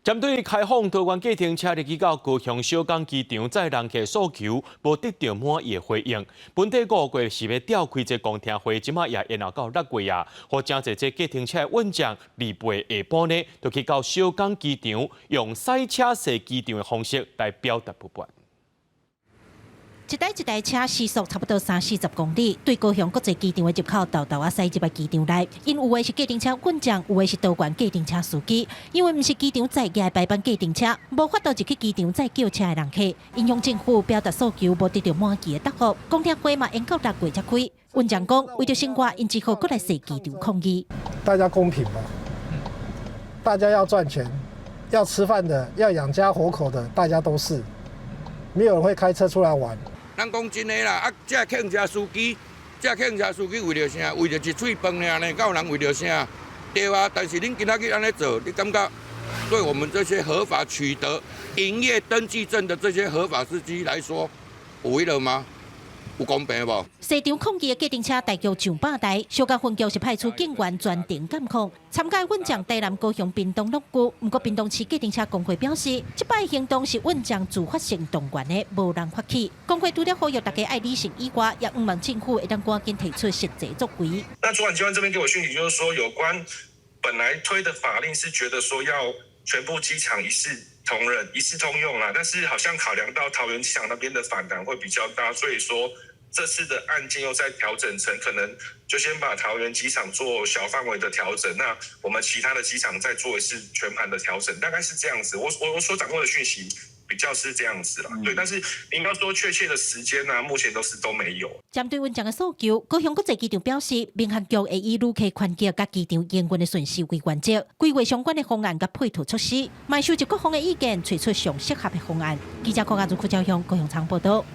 針對開放桃園計程車入去到高雄小港機場載人客訴求，無得著滿意的回應。本底5月是欲召開這公聽會，這馬也延後到6月啊。予誠濟這計程車的運將禮拜下晡呢，就去到小港機場，用賽車踅機場的方式來表達不滿。一台一台車時速差不多三四十公里，對高雄國際機場的入口沓沓仔駛入來機場內。𪜶有的是計程車運將，有的是桃園計程車司機。因為毋是機場在營的排班計程車，無法度入去機場載轎車的人客。𪜶向政府表達訴求，無得著滿意的答覆。公聽會嘛延到六月才開。運將講，為著生活，𪜶只好閣來踅機場抗議。大家公平嘛？大家要賺錢，要吃飯的，要養家活口的，大家都是，沒有人會開車出來玩。咱講真的啦，啊，這計程車司機，這計程車司機為著啥？為著一喙飯爾呢？敢有人為著啥？對啊，但是恁今仔日按呢做，你感覺對我們這些合法取得營業登記證的這些合法司機來說，有彼落嗎？有公平無？踅場抗議的計程車大約上百台，小港分局是派出警員全程監控。參加運將台南、高雄、屏東攏有，毋過屏東市計程車公會表示，這擺行動是運將自發性動員的，無人發起。公會除了呼籲大家愛理性以外，也向望政府會當趕緊提出實際作為。那主管機關這邊給我訊息，就是說有關本來推的法令是覺得說要全部機場一視同仁、一視通用啦，但是好像考量到桃園機場那邊的反彈會比較大，所以說這次的案件又再調整成可能就先把桃園機場做小範圍的調整，那我們其他的機場再做一次全盤的調整，大概是這樣子。我所掌握的訊息比較是這樣子啦，對。但是你要說確切的時間呢，目前都是都沒有。針對運將的訴求，高雄國際機場表示，民航局會以旅客權益佮機場營運的順序為原則，規劃相關的方案佮配套措施，嘛收集各方的意見，揣出上適合的方案。記者郭家如、柯昭雄高雄場報道。